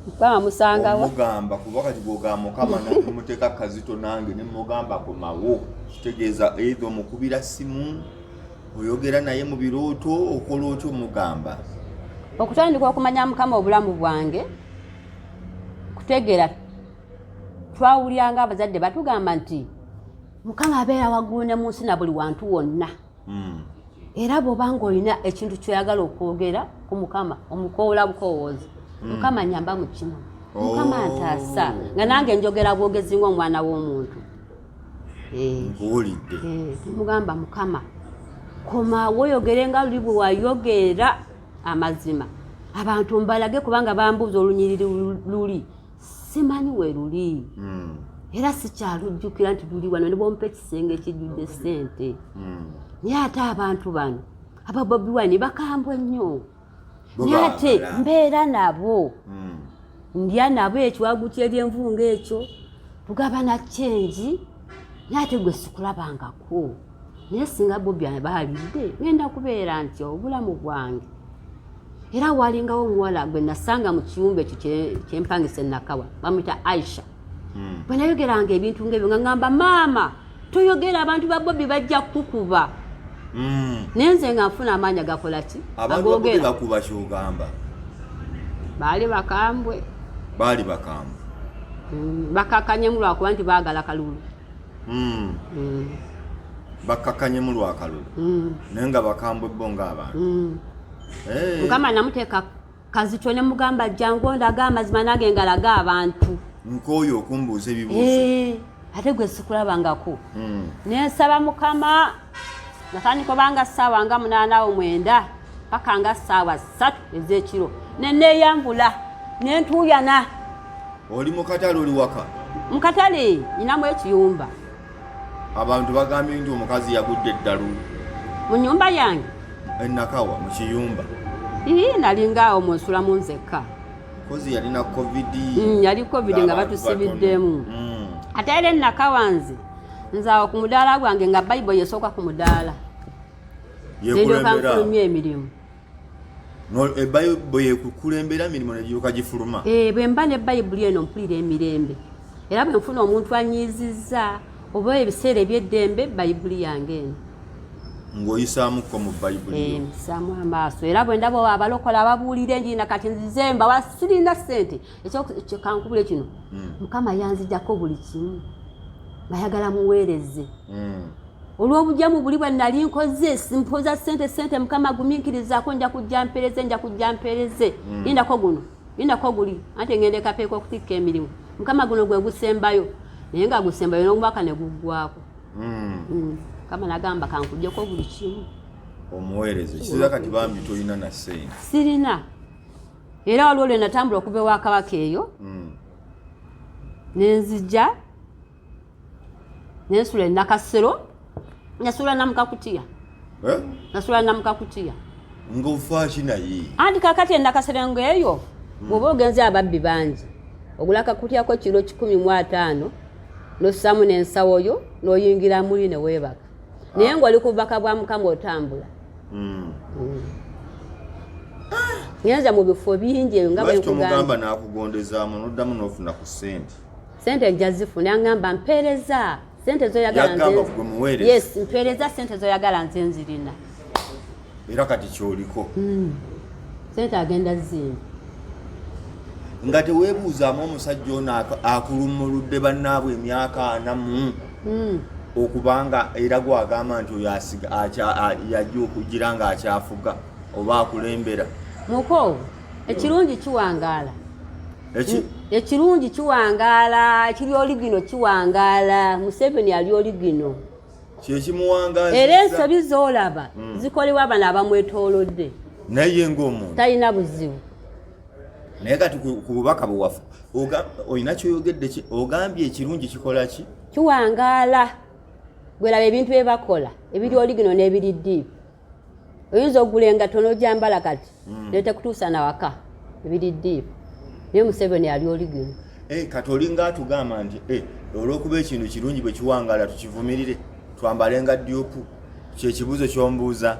Mukama musangawa? Omugamba kuba kati gwogamba Mukama nemuteeka kazito, nange nemugamba komawo, kitegeeza either omukubira simu, oyogera naye mu birooto, okola otya omugamba? Okutandika okumanya Mukama, obulamu bwange kutegeera, twawulyanga abazadde batugamba nti Mukama abeera waggulu ne mu nsi na buli wantu wonna. Era bw'oba ng'olina ekintu ky'oyagala okwogera ku Mukama, omukowoola bukowoozi. Mukama nyamba mu kino, Mukama ntaasa, nga nange njogera bwogezi ng'omwana w'omuntu. Nkuwulidde. Mugamba Mukama komawo oyogere nga luli bwe wayogera amazima, abantu mbalage, kubanga bambuuza olunyiriri luli simanyi we luli. Era sikyalujjukira nti luli wano, ne bwompa ekisenge ekijjudde ssente. Naye ate abantu bano aba Bobi Wine bakambwe nnyo. Bo Naye ate baagala. mbeera nabo, ndya nabo ekiwagu kyeryenvunga ekyo, tugabana kyenji, naye ate gwe sikulabangako. Naye singa Bobi baalidde, ngenda kubeera ntya obulamu bwange? Era walingawo omuwala gwe nasanga mu kiyumba ekyo kyempangisa enakawa, bamuyita Aisha. Bwe nayogeranga ebintu ngaebyo nga ngamba, maama toyogera, abantu ba Bobi bajja kukuba. Naye nze nga nfuna amaanyi agakola ki? Abantu ba Bobi Agoogera. bakuba, kyogamba? Baali bakambwe. Baali bakambwe. Bakakanyemu lwakuba nti baagala kalulu. Bakkakanyemu lwakalulu, naye nga bakambwe bo ng'abantu. Mukama namuteeka kazito ne mugamba, jangu ondaga amazima nange ngalaga abantu. Nkooyo okumbuuza ebibuuzo. Ate gwe sikulabangako. Nensaba Mukama, natandika obanga ssaawa nga 8 awo 9 paka nga ssaawa 3 ez'ekiro, neneeyambula nentuuyana. Oli mu katale, oli waka? Mu katale, nyinamu ekiyumba. Abantu bagambye nti omukazi yagudde eddalu. Mu nyumba yange. Enakawa mu kiyumba. Ii, nalingaawo munsulamu nzekka. Kozi yalina COVID. Yali COVID nga Ng'abantu batusibiddemu. batono. Ate era enakawa nze awo ku mudaala gwange nga Bayibuli esooka ku mudaala, nendyoka Yekulembera. nfulumya emirimu. Ebayibuli yekukulembera, emirimu negiryoka gifuluma. Bwe mba ne Bayibuli eno mpulira emirembe, era bwe nfuna omuntu anyiizizza oba ebiseera ebyeddembe, Bayibuli yange eno. Ng'oyisaamuko mu Bayibuli yo. Mpisaamu amaaso, era bwe ndaba abalokola ababuulira enjiri, nakati nzize mbawa, sirina ssente. Kankubule kino, Mukama yanzijjako buli kimu, ngayagala muweereze. Olw'obujamu buli bwe nali nkoze, mpoza ssente ssente, Mukama agumiikirizaako, nja kujja mpeereze, nja kujja mpeereze. Lindako guno, lindako guli, anti ngenda ekapeeka okutikka emirimu. Mukama guno gwe gusembayo, naye nga gusembayo n'omwaka ne guggwako. Mukama nagamba kankuggyeko buli kimu. Omuweereze kiza kati bambi tolina na ssente. Sirina, era waliwo lwe natambula okuva ewa Kabaka eyo, nenzija nensula enakasero, nasula namukakutiya. Eh? Nasula namukakutiya. Ng'ofaaki naye? Anti kakati enakaserengo eyo bw'oba ogenze ababbi bangi, ogula akakutyako kiro 150, nossaamu n'ensawo yo, n'oyingira muli ne weebaka, naye ng'oli ku bubaka bwa Mukama otambula. Ngenza mu bifo bingi eyo nga Lwaki bwe nkugambye. Tomugamba n'akugondezaamu n'oddamu n'ofuna ku ssente? Sente nja zifuna, ngamba mpeereza sente zoyagala. Yagamba gwe muweereze. Yes, mpeereza sente zoyagala, nze nzirina. Era kati kyoliko. Sente agenda zimba. Nga teweebuuzaamu omusajja ono akulumuludde bannaabwe emyaka 40, okubanga era gwagamba nti oyo yajja okugira nga akyafuga oba akulembera? Muko, ekirungi kiwangaala. Eki? Ekirungi kiwangaala, ekiri oligino kiwangaala. Museveni ali oligino. Kyekimuwangaaza. Era ensobi z'olaba zikolebwa bano abamwetoolodde. Naye ye ng'omuntu talina buzibu. Naye kati ku bubaka bwewafu olina kyoyogedde ogambye ekirungi kikola ki? Kiwangaala. Gweraba ebintu bye bakola ebiri oligino n'ebiri deep, oyinza okugula engatto n'ogyambala kati netekutuusa nawaka, ebiri deep, naye Museveni ali oligino. Kati olinga atugamba nti olw'okuba ekintu kirungi bwe kiwangaala tukivumirire, twambale nga dupe? Kyekibuuzo kyombuuza,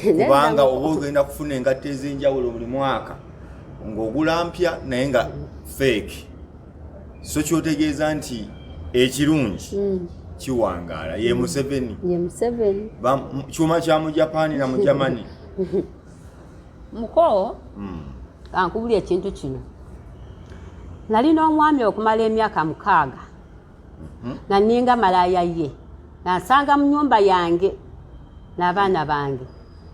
kubanga oba ogenda kufuna engatto ez'enjawulo buli mwaka ng'ogula mpya naye nga fake, so kyotegeeza nti ekirungi kiwangaala ye Museveni? Ye Museveni. Kyuma kya mu Japaani na mu Germany. Muko, kankubuli ekintu kino, nalina omwami okumala emyaka 6 nga ninga malaaya ye, nansanga mu nyumba yange. N'abaana bange.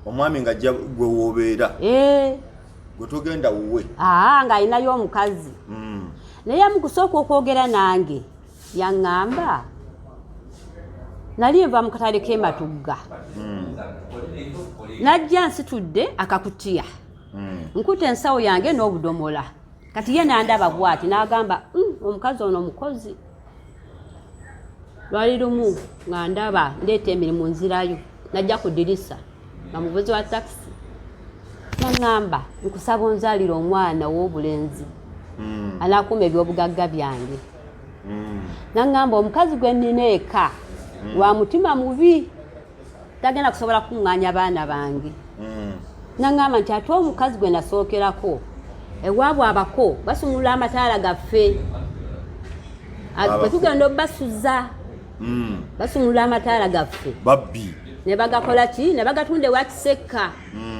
Omwami ng'ajja gwe woobeera? Eh. Gwe togenda wuwe? Aa, ng'alinayo omukazi. Naye mu kusooka okwogera nange yaŋŋamba, nali nva mu katale k'e Matugga, najja nsitudde akakutiya, nkutte ensawo yange n'obudomola. Kati ye nandaba bwati n'agamba, omukazi ono mukozi." Lwali lumu nga ndaba ndeeta emirimu nzirayo, najja ku ddirisa nga muvuzi wa takisi, naŋŋamba, "Nkusaba onzaalire omwana ow'obulenzi anaakuuma ebyobugagga byange." Naŋŋamba, "Omukazi gwe nnina eka wa mutima mubi, tagenda kusobola kukuŋŋaanya baana bange." Naŋŋamba nti ate omukazi gwe nasookerako, ewaabwe abako basumulula amataala gaffe bwe tugenda obasuza, basumulula amataala gaffe. Babbi. Ne bagakola ki? Ne bagatunda ewa Kisekka.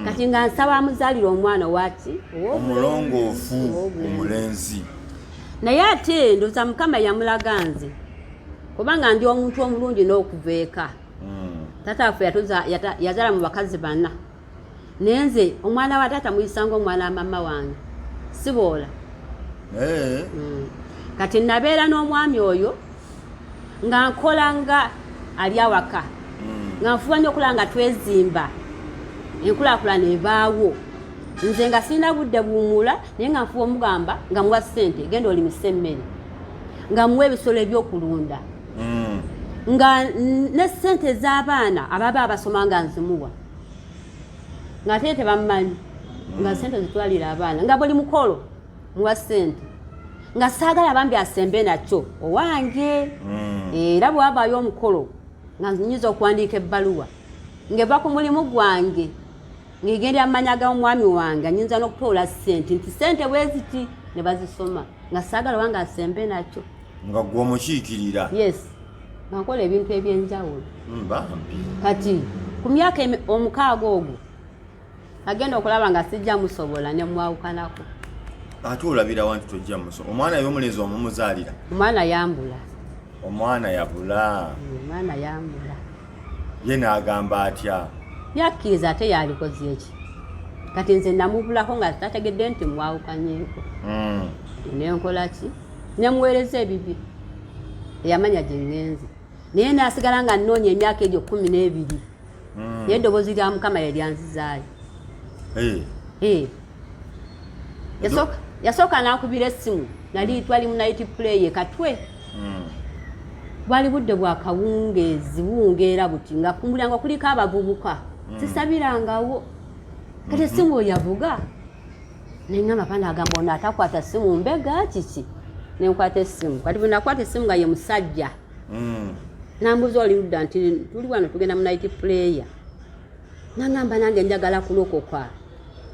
Kati nga nsaba amuzaalire omwana waki? Omulongoofu, omulenzi. Naye ate ndowooza Mukama yamulaga nze, kubanga ndi omuntu omulungi n'okuva eka. Taata waffe yazaala mu bakazi bana, naye nze omwana wa taata muyisanga omwana wa mama wange, siboola. Kati nabeera n'omwami oyo nga nkola nga ali awaka, nga nfuba nnyo okulaba nga twezimba, enkulaakulana ebaawo. Nze nga sirina budde buwumula, naye nga nfuba omugamba, nga muwa ssente, "Genda olimisa emmere," nga muwa ebisolo ebyokulunda, nga ne ssente ez'abaana ababa abasoma nga nzimuwa, ng'ate tebammanyi, nga ssente zitwalira abaana, nga buli mukolo muwa ssente, nga saagala bambi asembe nakyo owange. Era bwabaayo omukolo nga nyinza okuwandiika ebbaluwa ng'eva ku mulimu gwange ng'egenda amanya g'omwami wange, nyinza n'okutoola ssente nti ssente bwe ziti ne bazisoma, nga saagala wange asembe nakyo. Nga gwe omukiikirira. Yes, nga nkola ebintu ebyenjawulo. Bambi. Kati ku myaka 6 ogwo agenda okulaba nga sijja musobola, ne mwawukanako. Ate olabirawa nti tojja muso omwana y'omulenzi omumuzaalira? Omwana yambula. Omwana yabula? Omwana yambula. Ye n'agamba atya? Yakkiriza, ate yalikoze eki? Kati nze namubulako nga tategedde nti mwawukanyeeko. Nenkola ki? Nemuweereza ebibye, eyamanya gye ŋŋenze, naye nasigala nga nnoonya emyaka egyo 12. Naye eddoboozi lya Mukama yeryanzizaayo. Eh. Yasooka nankubira essimu, nali twali mu night play Katwe. Bwali budde bwa kawungeezi, buwungeera buti, nga ku mulyango kuliko abavubuka. Sisabirangawo. Kati essimu oyo yavuga, neŋŋamba, pana agamba ono atakwata ssimu mbega kiki? Nenkwata essimu. Kati bwe nakwata essimu nga ye musajja. Nambuuza, "Oli ludda?" Nti, "Tuli wano, tugenda mu night prayer." Nagamba, "Nange njagala kulokoka,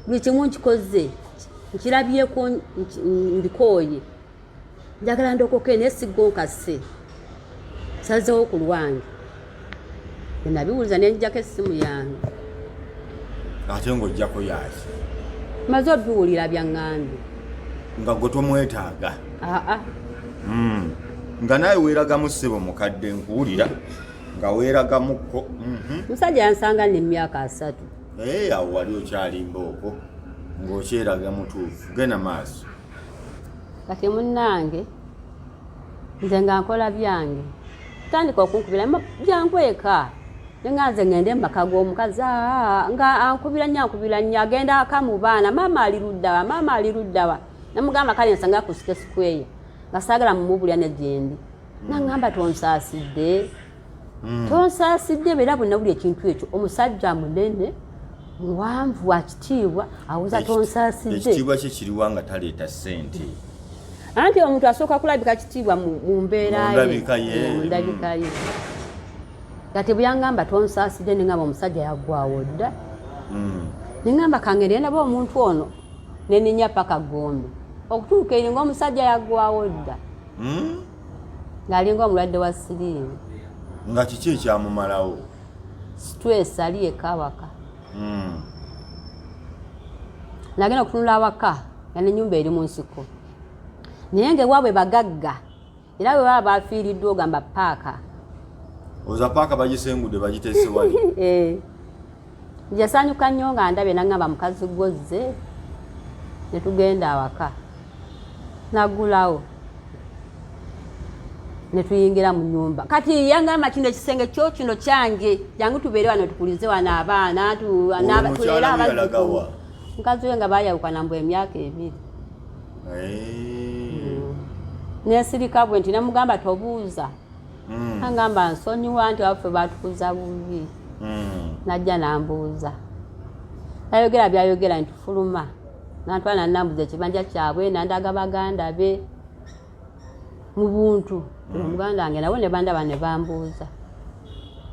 buli kimu nkikoze, nkirabyeko, mbikooye, njagala ndokoke, naye siggonkase, sazeewo ku lwange." Nabiwuliza, nenjako essimu yange. Ate ng'ojjako yaki? Maze obiwulira byaŋŋambye. Nga gwe tomwetaaga? Aa. Nga naawe weeragamu, ssebo mukadde, nkuwulira nga weeragamukko. Musajja yansanga nemyaka 30. Naye awo wali okyalimba okwo ng'okyeraga mutuufu, genda maaso. Kati munnange, nze nga nkola byange, tandika okunkubira, "Jangu eka." Nenga nze ngende mu maka g'omukazi? Aa, nga ankubira nnyo, ankubira nnyo, agenda aka mu baana, "Maama ali luddawa? Maama ali luddawa?" Namugamba, "Kale nsanga ku City Square," nga saagala mumubulya ne gyendi. Naŋŋamba, "Tonsaasidde, tonsaasidde." Beera bonna buli ekintu ekyo, omusajja munene, muwanvu, wa kitiibwa, awoza tonsaasidde. Ekitiibwa kye kiriwa nga taleeta ssente? Anti omuntu asooka kulabika kitiibwa mu mbeera Mu ye. ndabika ye. Mu ndabika ye. Kati bwe yaŋŋamba tonsaasidde, neŋŋamba omusajja yaggwawo dda. Neŋŋamba kangende naba omuntu ono, neninya paka Gombe, okutuuka eri ngaomusajja yaggwawo dda. Ng'alinga omulwadde wa siriimu. Nga kiki ekyamumalawo? Stress, ali eka awaka. Nagenda okutunula awaka nga nenyumba eri mu nsiko, naye nga ewaabwe bagagga, era bwe baba bafiiriddwa ogamba paaka. Oza paaka bagisengudde, bagiteese wali. Eh. Yasanyuka nnyo nga ndabye, naŋŋamba mukazi gwozze, ne tugenda awaka, naggulawo ne tuyingira mu nyumba. Kati yangamba kino ekisenge kyo kino kyange, jangu tubeere wano tukulize wano abaana, tulere abazzukulu. Mukazi we nga bayawukana mbu emyaka 2. Nensirika bwe nti namugamba tobuuza. Angamba nsonyiwa nti waffe batukuza bubi. Najja nambuuza, nayogera byayogera nti fuluma, nantwala nambuza ekibanja kyabwe, nandaga baganda be mu buntu. Muganda wange nabo ne bandaba ne bambuuza,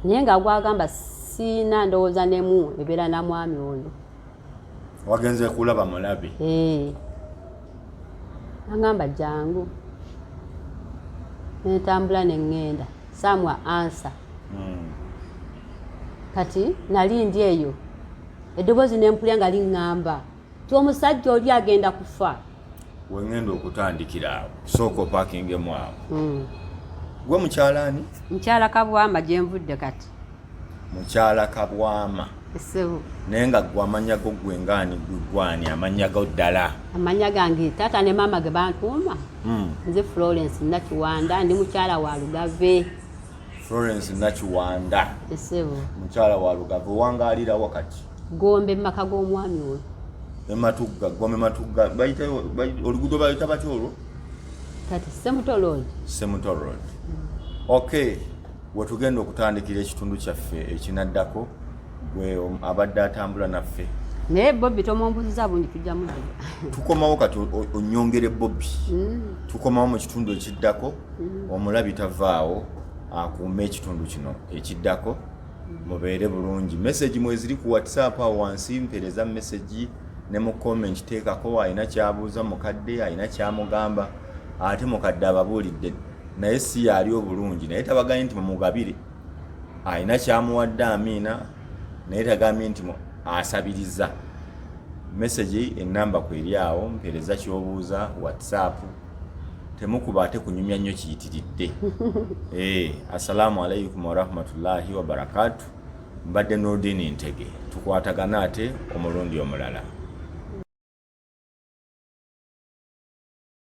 naye nga gwagamba siina ndowooza nemu ebeera na mwami oyo. Wagenze kulaba mulabe? Agamba jangu, nentambula neŋŋenda, saamwa ansa. Kati nali ndi eyo, eddoboozi nempulya nga liŋŋamba ti omusajja oli agenda kufa. Wengenda okutandikira awo, sooka opakingemu awo. Gwe mukyala ani? Mukyala Kabwama gyenvudde kati. Mukyala Kabwama. Ssebo. Naye nga gwe amannya go gwe ngaani, gwe gwani amannya go ddala? Amannya gange taata ne maama ge bantuuma. Nze Florence Nakiwanda, ndi mukyala wa Lugave. Florence Nakiwanda. Ssebo. Mukyala wa Lugave, owangaalira wa kati? Gombe, mu maka g'omwami oyo. Ematugga, Gombe Matugga, oluguudo bayita batya olwo? Kati Semuto Road. Semuto Road. Okay, wetugenda okutandikira ekitundu kyaffe ekinaddako, gwe abadde atambula naffe. Naye Bobi tomumbuziza bungi, tujja mudduga. Tukomawo kati onyongere Bobi. Tukomawo mu kitundu ekiddako. Omulabi tavaawo, akuume ekitundu kino ekiddako. Mubeere bulungi. Message mweziri ku WhatsApp awo wansi, mpeereza message ne mu comment teekako alina kyabuuza mukadde, alina kyamugamba, ate mukadde ababuulidde naye si yaali obulungi, naye tabagambye nti mumugabire, alina kyamuwadde amiina, naye tagambye nti asabiriza. Message enamba kweri awo, mpeereza kyobuuza WhatsApp, temukuba ate kunyumya nnyo kiyitiridde. Assalamu alaikum warahmatullahi wabarakatu. Mbadde Nurdin Ntege, tukwatagana ate omulundi omulala.